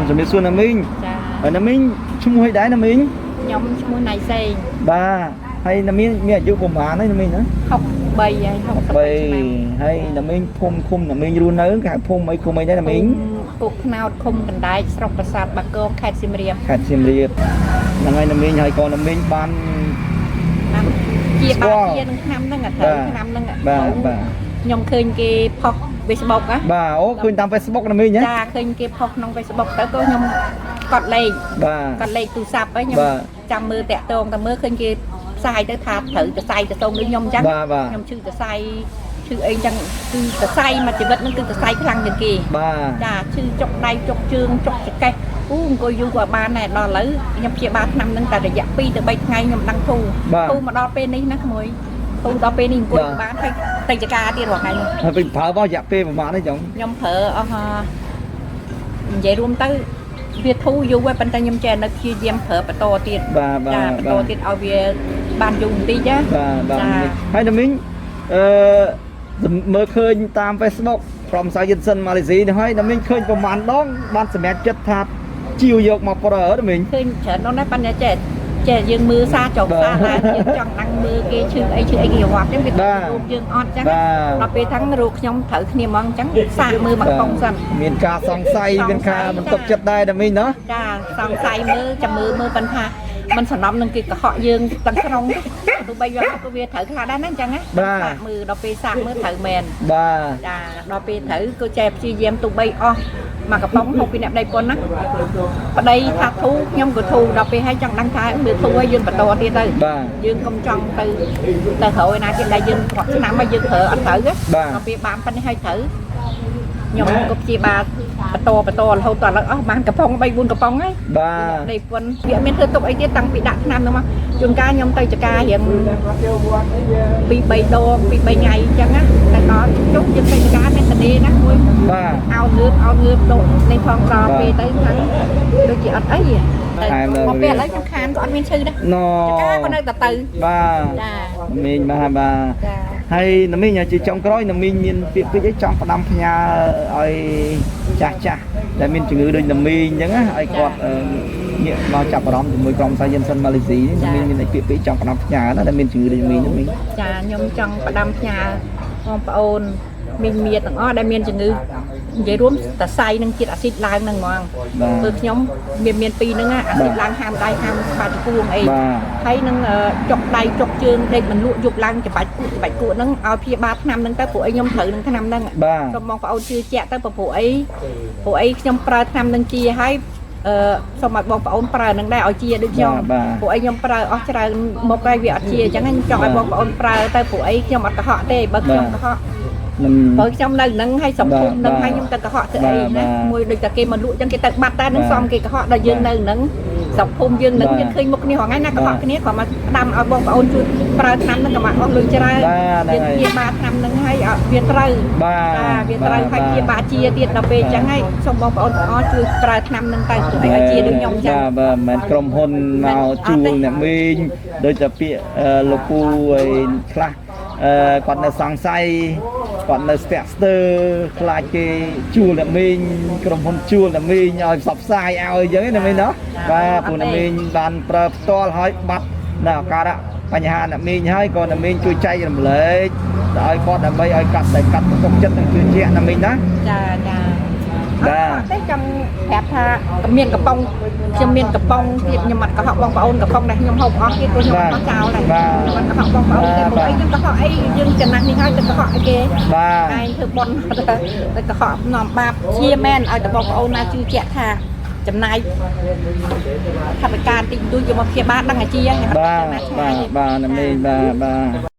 ជំរាបសួរណាមីង ចា ហើយណាមីងឈ្មោះអីដែរណាមីង ខ្ញុំឈ្មោះណៃសេង បាទហើយណាមីងមានអាយុប្រហែលហើយណាមីងណា 63ហើយ63ឆ្នាំ ហើយណាមីងភូមិឃុំណាមីងរស់នៅគេហៅភូមិអីឃុំអីដែរណាមីង គុកខ្នោតឃុំកណ្ដែកស្រុកប្រាសាទបាគងខេត្តសៀមរាប ខេត្តសៀមរាបហ្នឹងហើយណាមីងហើយក៏ណាមីងបាន បានជា ស្គាល់ បាជានឹងឆ្នាំហ្នឹងអាត្រូវឆ្នាំហ្នឹង បាទបាទ ខ្ញុំឃើញគេផុស Facebook ណា បាទអូឃើញតាម Facebook ណាមីងណា ចាឃើញគេផុសក្នុង Facebook ទៅក៏ខ្ញុំកត់លេខ បាទ កត់លេខទូរស័ព្ទហើយខ្ញុំ បាទ ចាំមើលតាក់ទងតែមើលឃើញគេផ្សាយទៅថាត្រូវទៅសៃទៅសូមដូចខ្ញុំអញ្ចឹង បាទបាទ ខ្ញុំឈឺសរសៃឈឺអីអញ្ចឹងគឺសរសៃមួយជីវិតហ្នឹងគឺសរសៃខ្លាំងជាងគេ បាទ ចាឈឺចុកដៃចុកជើងចុកចង្កេះអូអង្គុយយូរក៏បានដែរដល់ឥឡូវខ្ញុំព្យាបាលថ្នាំហ្នឹងតែរយៈ2ទៅ3ថ្ងៃខ្ញុំដឹងធូរ បាទ ធូរមកដល់ពេលនេះណាក្មួយធូរដល់ពេលនេះអង្គុយ បាទ បានហើយទៅចការទៀតរាល់ថ្ងៃនេះ ហើយពេលប្រើបោះរយៈពេលប្រហែលនេះចុង ខ្ញុំប្រើអស់ហ่าនិយាយរួមទៅវាធូរយូរហើយប៉ុន្តែខ្ញុំចេះនៅព្យាយាមប្រើបន្តទៀត បាទបាទ ចាបន្ត បាទ ទៀតឲ្យវាបានយូរបន្តិចណា បាទបាទ ចា ហើយណាមីងអឺមើលឃើញតាម Facebook ក្រុមសាយិនសិនម៉ាឡេស៊ីនេះហើយណាមីងឃើញប្រហែលដងបានសម្រេចចិត្តថាជាវយកមកប្រើណាមីង ឃើញច្រើននោះណាប៉ុន្តែចេះចេះយើងមើលសារចុះ បាទ សារឡើងយើងចង់ដឹងមើលគេឈឺអីឈឺអីគេរវាប់ចឹងវា បាទ រូបយើងអត់ចឹង បាទ ដល់ពេលทั้งរូបខ្ញុំត្រូវគ្នាហ្មងចឹងសាកមើលមកកំប៉ុងសិន មានការសង្ស័យ សង្ស័យ មានការមិនទុកចិត្តដែរណាមីងណា ចាសង្ស័យមើលចាំមើលមើលប៉ុន្ថាมันសំណំនឹងគេកុហកយើងទាំងស្រុងទោះបីវាក៏វាត្រូវខ្លះដែរណាអញ្ចឹងណា បាទ សាកមើលដល់ពេលសាកមើលត្រូវមែន បាទ ចាដល់ពេលត្រូវក៏ចេះព្យាយាមទោះបីអស់មកកំប៉ុងហូបពីអ្នកប្តីប៉ុនណាប្តីថាធូរខ្ញុំក៏ធូរដល់ពេលហើយចង់ដឹងថាមើលធូរហើយយើងបន្តទៀតទៅ បាទ យើងកុំចង់ទៅទៅក្រោយណាទៀតដែលយើងគាត់ឆ្នាំហើយយើងប្រើអត់ត្រូវណា បាទ ដល់ពេលបានប៉ុណ្នេះហើយត្រូវខ្ញុំក៏ព្យាបាលបន្តបន្តរហូតដល់ឥឡូវអស់បានកំប៉ុង3 4កំប៉ុងហើយ បាទ ដីពុនវាអត់មានធ្វើទុកអីទៀតតាំងពីដាក់ឆ្នាំហ្នឹងមកជួនកាលខ្ញុំទៅចការរៀងពី3ដងពី3ថ្ងៃអញ្ចឹងណាតែដល់ជុំយើងទៅចការមានតនេណាមួយ បាទ អោនងើបអោនងើបដកនេះផងដល់ពេលទៅខាងដូចជាអត់អីទេ ថែមដល់ មកពេលឥឡូវខ្ញុំខានក៏អត់មានឈឺដែរ ណ ចការក៏នៅតែទៅ បាទ ចា ណាមីងបាទបាទ ចា ហើយណាមីងជាចុងក្រោយណាមីងមានពាក្យពេចន៍អីចង់ផ្ដាំផ្ញើឲ្យចាស់ចាស់ដែលមានជំងឺដូចណាមីងអញ្ចឹងណាឲ្យគាត់ងាកមកចាប់អារម្មណ៍ជាមួយក្រុមសាយិនសិនម៉ាឡេស៊ីនេះណាមីងមានអីពាក្យពេចន៍ចង់ផ្ដាំផ្ញើណាដែលមានជំងឺដូចណាមីងណាមីង ចាខ្ញុំចង់ផ្ដាំផ្ញើបងប្អូនមីងមៀទាំងអស់ដែលមានជំងឺនិយាយរួមតសៃនិងជាតិអាស៊ីតឡើងហ្នឹងហ្មង បាទ ព្រោះខ្ញុំមានមានពីរហ្នឹងណាអាស៊ីតឡើងហាមដៃហាមស្បាច់ពួងអី បាទ ហើយនឹងចុកដៃចុកជើងដេកមិនលក់យប់ឡើងច្បាច់គក់ច្បាច់គក់ហ្នឹងឲ្យព្យាបាលថ្នាំហ្នឹងទៅព្រោះអីខ្ញុំត្រូវនឹងថ្នាំហ្នឹង បាទ សូមបងប្អូនជឿជាក់ទៅព្រោះអីព្រោះអីខ្ញុំប្រើថ្នាំហ្នឹងជាហើយអឺសូមឲ្យបងប្អូនប្រើហ្នឹងដែរឲ្យជាដូចខ្ញុំ បាទ ព្រោះអីខ្ញុំប្រើអស់ច្រើនមកហើយវាអត់ជាអញ្ចឹងខ្ញុំចង់ឲ្យបងប្អូនប្រើទៅព្រោះអីខ្ញុំអត់កុហកទេបើខ្ញុំកុហក នឹង បើខ្ញុំនៅនឹងហើយសង្គមនឹង បាទ ហើយខ្ញុំទៅកុហកធ្វើអី បាទ ណាមួយដូចតែគេមកលក់អញ្ចឹងគេទៅបាត់តែនឹង បាទ សំគេកុហកដល់យើង បាទ នៅនឹងសង្គមយើងនឹង បាទ យើងឃើញមុខគ្នារាល់ថ្ងៃណាកុហ បាទ កគ្នាគ្រាន់មកផ្ដាំឲ្យបងប្អូនជួយប្រើថ្នាំហ្នឹងក៏មកអស់លុយច្រើន បាទហ្នឹងហើយ យើងព្យាបាលថ្នាំហ្នឹងហើយឲ្យវាត្រូវ បាទ ចាវាត្រូវ បាទ ហើយព្យាបាលជាទៀតដល់ពេលអញ្ចឹងហើយសូមបងប្អូនទាំងអស់ជួយប្រើថ្នាំហ្នឹងទៅព្រោះអីឲ្យជាដូចខ្ញុំអញ្ចឹង បាទបាទមិនមែនក្រុមហ៊ុនមកជួលអ្នកមីងដូចតែពាក្យលោកពូអីខ្លះគាត់នៅសង្ស័យគាត់នៅស្ទាក់ស្ទើរខ្លាចគេជួលអ្នកមីងក្រុមហ៊ុនជួលអ្នកមីងឲ្យផ្សព្វផ្សាយឲ្យអញ្ចឹងណាមីងណាបាទពូអ្នកមីងបានប្រើផ្ទាល់ហើយបាត់នៅអាការៈបញ្ហាអ្នកមីងហើយក៏អ្នកមីងជួយចែករំលែកទៅឲ្យគាត់ដើម្បីឲ្យកាត់តែកាត់ទុកចិត្តនិងជឿជាក់អ្នកមីងណា ចាចា បាទ អត់ទេចង់ប្រាប់ថាមានកំប៉ុងខ្ញុំមានកំប៉ុងទៀតខ្ញុំអត់កុហកបងប្អូនកំប៉ុងដែលខ្ញុំហូបអស់ទៀតព្រោះខ្ញុំអត់ចោលដែរ បាទ ខ្ញុំអត់កុហកបងប្អូនទេ បាទ ព្រោះអីខ្ញុំកុហកអីយើងចំណាស់នេះហើយទៅកុហកអីគេ បាទ ឯងធ្វើប៉ុនទៅកុហកនាំបាបជាមែនឲ្យតែបងប្អូនណាជឿជាក់ថាចំណាយថវិកាតិចតួចយកមកព្យាបាលដឹងអាជាហើយអត់ បាទ ទៅណាឆ្ងា បាទ យទេ បាទណាមីងបាទបាទ